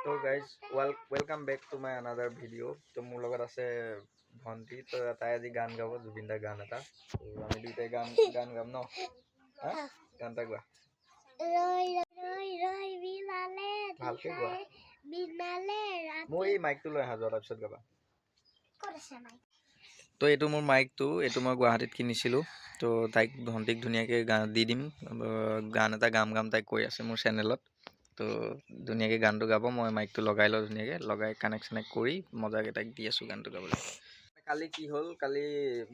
তো guys, welcome back to my another video. তো মোৰ লগত আছে ভণ্টি। তো তাই আজি গান গাব, জুবিন দাৰ গান এটা। তো আমি দুয়োটাই গান গান গাম ন? হা, গান এটা গোৱা। ৰৈ ৰৈ ৰৈ বিনালে। ভালকে গোৱা। বিনালে ৰাতি। মোৰ এই মাইকটো লৈ আহা, যোৱা, তাৰপিছত গাবা। ক'ত আছে মাইক? তো এইটো মোৰ মাইকটো, এইটো মই গুৱাহাটীত কিনিছিলোঁ। তো তাইক, ভণ্টিক ধুনীয়াকৈ গান দি দিম। গান এটা গাম গাম তাইক কৈ আছে মোৰ চেনেলত। তো ধুনীয়াকৈ গানটো গাব। মই মাইকটো লগাই লওঁ, ধুনীয়াকৈ লগাই কানেক্ট চানেক্ট কৰি মজাকৈ তাইক দি আছোঁ গানটো গাবলৈ। কালি কি হ'ল, কালি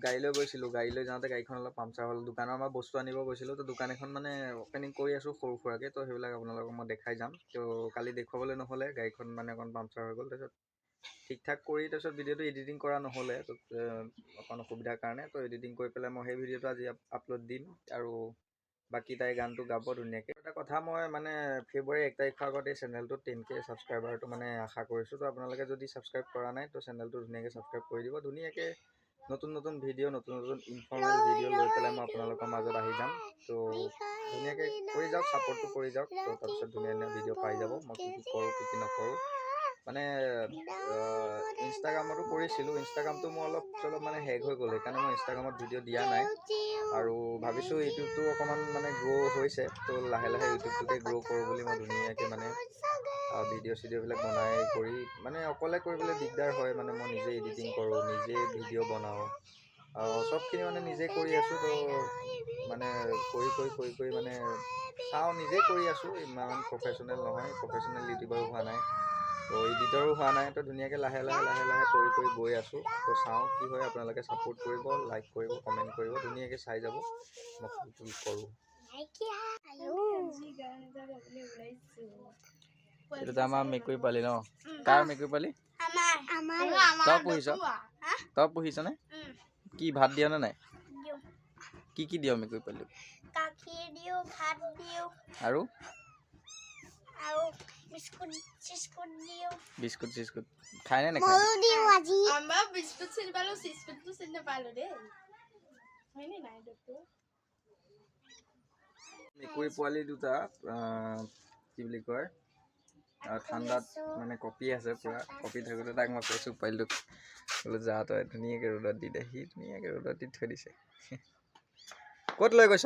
গাড়ী লৈ গৈছিলোঁ। গাড়ী লৈ যাওঁতে গাড়ীখন অলপ পামচাৰ হ'ল। দোকানৰ আমাৰ বস্তু আনিব গৈছিলোঁ। তো দোকান এখন মানে অ'পেনিং কৰি আছোঁ সৰু সুৰাকৈ। তো সেইবিলাক আপোনালোকক মই দেখাই যাম। তো কালি দেখুৱাবলৈ নহ'লে, গাড়ীখন মানে অকণ পামচাৰ হৈ গ'ল। তাৰপিছত ঠিক ঠাক কৰি তাৰপিছত ভিডিঅ'টো এডিটিং কৰা নহ'লে, তো অকণ অসুবিধাৰ কাৰণে। তো এডিটিং কৰি পেলাই মই সেই ভিডিঅ'টো আজি আপলোড দিম আৰু বাকী তাই গানটো গাব ধুনীয়াকৈ। এটা কথা, মই মানে ফেব্ৰুৱাৰী 1 তাৰিখৰ আগত এই চেনেলটোত 10K ছাবস্ক্ৰাইবাৰটো মানে আশা কৰিছোঁ। তো আপোনালোকে যদি ছাবস্ক্ৰাইব কৰা নাই, তো চেনেলটো ধুনীয়াকৈ ছাবস্ক্ৰাইব কৰি দিব। ধুনীয়াকৈ নতুন নতুন ভিডিঅ', নতুন নতুন ইনফৰ্মেল ভিডিঅ' লৈ পেলাই মই আপোনালোকৰ মাজত আহি যাম। তো ধুনীয়াকৈ কৰি যাওক, ছাপৰ্টটো কৰি যাওক। তো তাৰপিছত ধুনীয়া ধুনীয়া ভিডিঅ' পাই যাব, মই কি কি কৰোঁ, কি কি নকৰোঁ। মানে ইনষ্টাগ্ৰামতো কৰিছিলোঁ, ইনষ্টাগ্ৰামটো মোৰ অলপ চলপ মানে হেক হৈ গ'ল, সেইকাৰণে মই ইনষ্টাগ্ৰামত ভিডিঅ' দিয়া নাই। আৰু ভাবিছোঁ ইউটিউবটো অকণমান মানে গ্ৰ' হৈছে, তো লাহে লাহে ইউটিউবটোকে গ্ৰ' কৰোঁ বুলি মই ধুনীয়াকৈ মানে ভিডিঅ' চিডিঅ'বিলাক বনাই কৰি, মানে অকলে কৰিবলৈ দিগদাৰ হয়। মানে মই নিজে এডিটিং কৰোঁ, নিজে ভিডিঅ' বনাওঁ, চবখিনি মানে নিজে কৰি আছোঁ। তো মানে কৰি কৰি কৰি কৰি মানে চাওঁ, নিজে কৰি আছোঁ। ইমান প্ৰফেচনেল নহয়, প্ৰফেচনেল ইউটিউবাৰো হোৱা নাই, তো এডিটৰো হোৱা নাই। তো ধুনীয়াকৈ লাহে লাহে লাহে লাহে কৰি কৰি গৈ আছোঁ। তো চাওঁ কি হয়। আপোনালোকে ছাপোৰ্ট কৰিব, লাইক কৰিব, কমেণ্ট কৰিব, ধুনীয়াকৈ চাই যাব মই কি কি কৰোঁ। নাইকিয়া আয়ো। আজি গান এটা গাবলৈ ওলাইছো। এইটোতো আমাৰ মেকুৰী পোৱালি ন? কাৰ মেকুৰী পোৱালি? আমাৰ আমাৰ। তই পুহিছ? তই পুহিছনে? কি, ভাত দিয় নে নাই? দিওঁ। কি কি দিয় মেকুৰী পোৱালিটোক? গাখীৰ দিওঁ, ভাত দিওঁ। আৰু? আৰু বিস্কুট চিস্কুট দিওঁ। বিস্কুট চিস্কুট খায় নে নাখায়? ময়ো দিওঁ আজি। আমাৰ বিস্কুট চিনি পালো, চিস্কুটটো চিনি নাপালো দেই। হয়নে নাই ডক্টৰ? মেকুৰী পোৱালি দুটা কি বুলি কয়, ঠাণ্ডাত মানে কঁপি আছে পূৰা। কঁপি থাকোঁতে তাক মই কৈছোঁ, পোৱালিটোক বোলো, যা তই ধুনীয়াকৈ ৰ'দত দি দে। সি ধুনীয়াকৈ ৰ'দত দি থৈ দিছে। ক'ত লৈ গৈছ?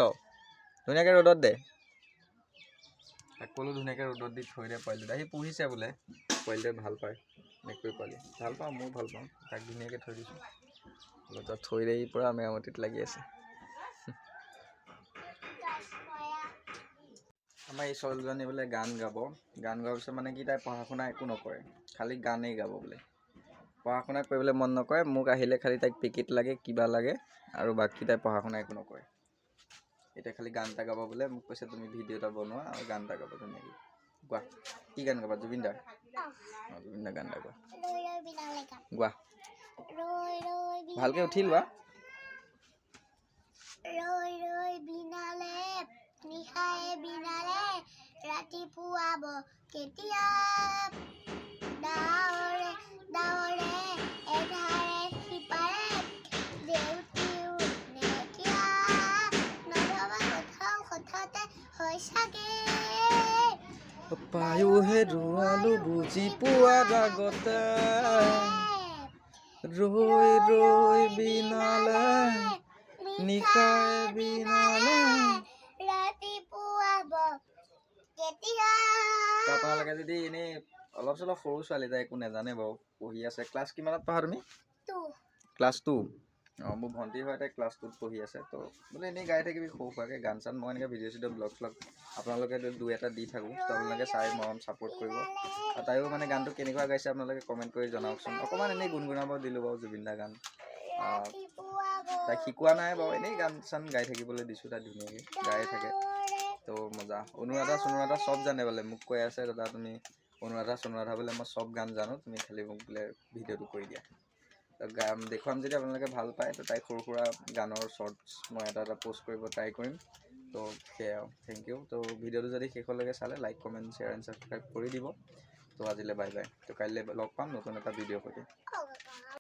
ধুনীয়াকৈ ৰ'দত দে। তাক ক'লো, ধুনীয়াকৈ ৰ'দত দি থৈ দে পোৱালি দুটা। সি পুহিছে বোলে, পোৱালিটোৱে ভাল পায় মেকুৰী পোৱালি। ভাল পাওঁ, ময়ো ভাল পাওঁ। তাক ধুনীয়াকৈ থৈ দিছোঁ বোলো, তই থৈ দে। সি পূৰা মেৰামতিত লাগি আছে। গছ ময়া। আমাৰ এই ছোৱালীজনী বোলে গান গাব। গান গোৱাৰ পিছত মানে কি, তাই পঢ়া শুনা একো নকৰে, খালি গানেই গাব বোলে। পঢ়া শুনা কৰিবলৈ মন নকৰে। মোক আহিলে খালি তাইক পেকেট লাগে, কিবা লাগে আৰু বাকী তাই পঢ়া শুনা একো নকৰে। এতিয়া খালি গান এটা গাব বোলে। মোক কৈছে, তুমি ভিডিঅ' এটা বনোৱা আৰু গান এটা গাব ধুনীয়াকৈ। গোৱা, কি গান গাবা? জুবিন দাৰ? অঁ, জুবিন দাৰ গান এটা গোৱা। ৰৈ ৰৈ বিনালে গাম। গোৱা। ৰৈ ৰৈ ভালকৈ উঠি লোৱা। ৰৈ ৰৈ বিনালে, নিশাই বিনালে, ৰাতিপুৱাব কেতিয়া? ডাৱৰে ডাৱৰে এধাৰে সিপাৰে জেউতিও নাইকিয়া। নভবা কথাও হঠাতে হয় চাগে। পায়ো হেৰুৱালো বুজি পোৱাৰ আগতে। ৰৈ ৰৈ বিনালে, নিশাই বিনালে, ৰাতিপুৱাব কেতিয়া? তো আপোনালোকে যদি এনেই অলপ চলপ, সৰু ছোৱালী, তাই একো নাজানে বাৰু, পঢ়ি আছে। ক্লাছ কিমানত পঢ়া তুমি? টু। ক্লাছ 2। অঁ, মোৰ ভণ্টি হয়, তাই ক্লাছ 2ত পঢ়ি আছে। তো বোলে এনেই গাই থাকিবি সৰু সুৰাকৈ গান চান। মই এনেকৈ ভিডিঅ' চিডিঅ', ব্লগ শ্লগ আপোনালোকে দুই এটা দি থাকোঁ। তো আপোনালোকে চাই মৰম ছাপোৰ্ট কৰিব। আৰু তাইও মানে গানটো কেনেকুৱা গাইছে, আপোনালোকে কমেণ্ট কৰি জনাওকচোন। অকণমান এনেই গুণগুণাব দিলোঁ বাৰু জুবিন দাৰ গান। ৰাতিপুৱাব তাইক শিকোৱা নাই বাৰু, এনেই গান চান গাই থাকিবলৈ দিছোঁ। তাই ধুনীয়াকৈ গায়ে থাকে। তো মজা, অনুৰাধা চনুৰাধা চব জানে বোলে। মোক কৈ আছে, দাদা, তুমি অনুৰাধা চনুৰাধা বোলে মই চব গান জানো, তুমি খালি মোক বোলে ভিডিঅ'টো কৰি দিয়া। তো গান দেখুৱাম। যদি আপোনালোকে ভাল পায়, তো তাইক সৰু সুৰা গানৰ শ্বৰ্টছ মই এটা এটা প'ষ্ট কৰিব ট্ৰাই কৰিম। তো সেয়াই আৰু, thank U. তো ভিডিঅ'টো যদি শেষলৈকে চালে, like, comment, share and subscribe কৰি দিব। তো আজিলৈ বাই বাই। তো কাইলৈ লগ পাম নতুন এটা ভিডিঅ'ৰ সৈতে। হ'ব।